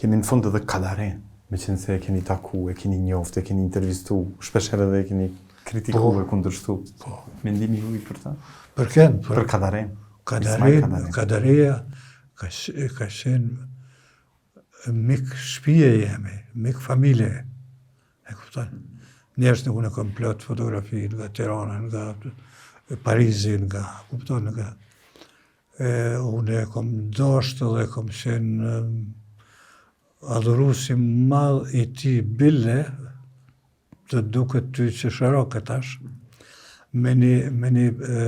Kemi në fund edhe Kadaren, meqenëse e keni taku, e keni njoftë, e keni intervistu, shpeshherë edhe e keni kritiku po, e kundërshtu. Po. Mendimi juaj për ta? Për kënd? Për, për Kadaren. Kadaren, Kadareja ka, ka qenë mik shpije jemi, mik familje. E kupton? Njerëz në unë kam plot fotografi nga Tirana, nga Parizi, nga, kupton, nga E, unë e kom dashtë dhe kom qenë adhurues i madh i tij bile, të duket ty qesharake tash, me një, me një e,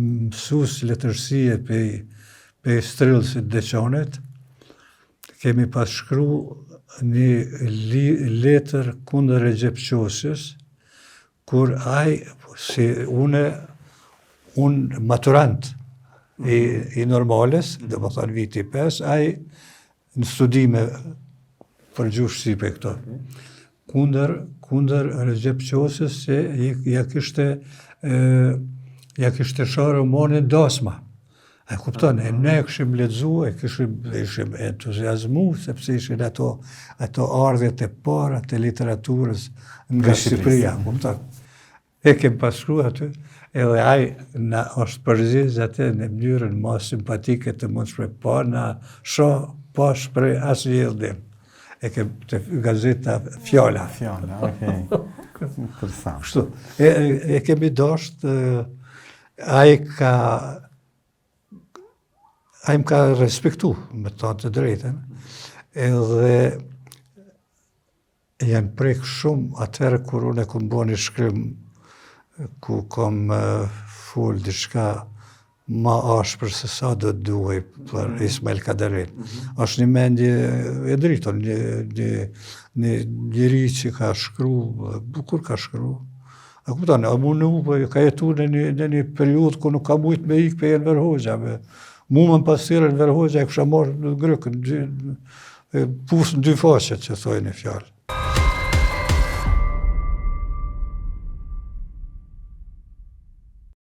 mësus letërsie pej, pej Strillcit Deçanit, kemi pas shkru një li, letër kundër Rexhep Qosjes, Kur ai, si une, unë maturant i, i normales, domethanë viti 5, ai në studime për gjuhë shqipe këto. Kundër, kundër Rexhep Qosjes se ja kishte, e, ja kishte sha romanin Dasma. E kupton, e ne e kishim lexu, e kishim, ishim entuziazmu, sepse ishin ato, ato ardhjet e para të literaturës nga Shqipëria, kupton. E kem pas shkru aty, edhe ai na është përgjigj aty në mënyrën ma simpatike të mundshme, pa na sha, pa shpreh asnjë hidhnim. E kem te gazeta Fjala. Fjala, okej. Okay. Kështu, e, e, e kemi dasht, Ai ka ai më ka respektu, me thonë të drejtën, edhe janë prek shumë atëherë kur unë e kom bo një shkrim ku kom fol diçka ma ashpër se sa do të duhej për mm -hmm. Ismail Kadaren. Mm -hmm. Është një mendje e drejtë, një, një, një njeri që ka shkru, bukur ka shkru, A kupton, a mu nuk, po, ka jetu në një, në një periudhë ku nuk ka mujtë me ikë pej Enver Hoxha. Me, mu me më pas thirrë Enver Hoxha e kisha marrë në grykë, në dy, e puth në dy faqet që thojnë një fjalë.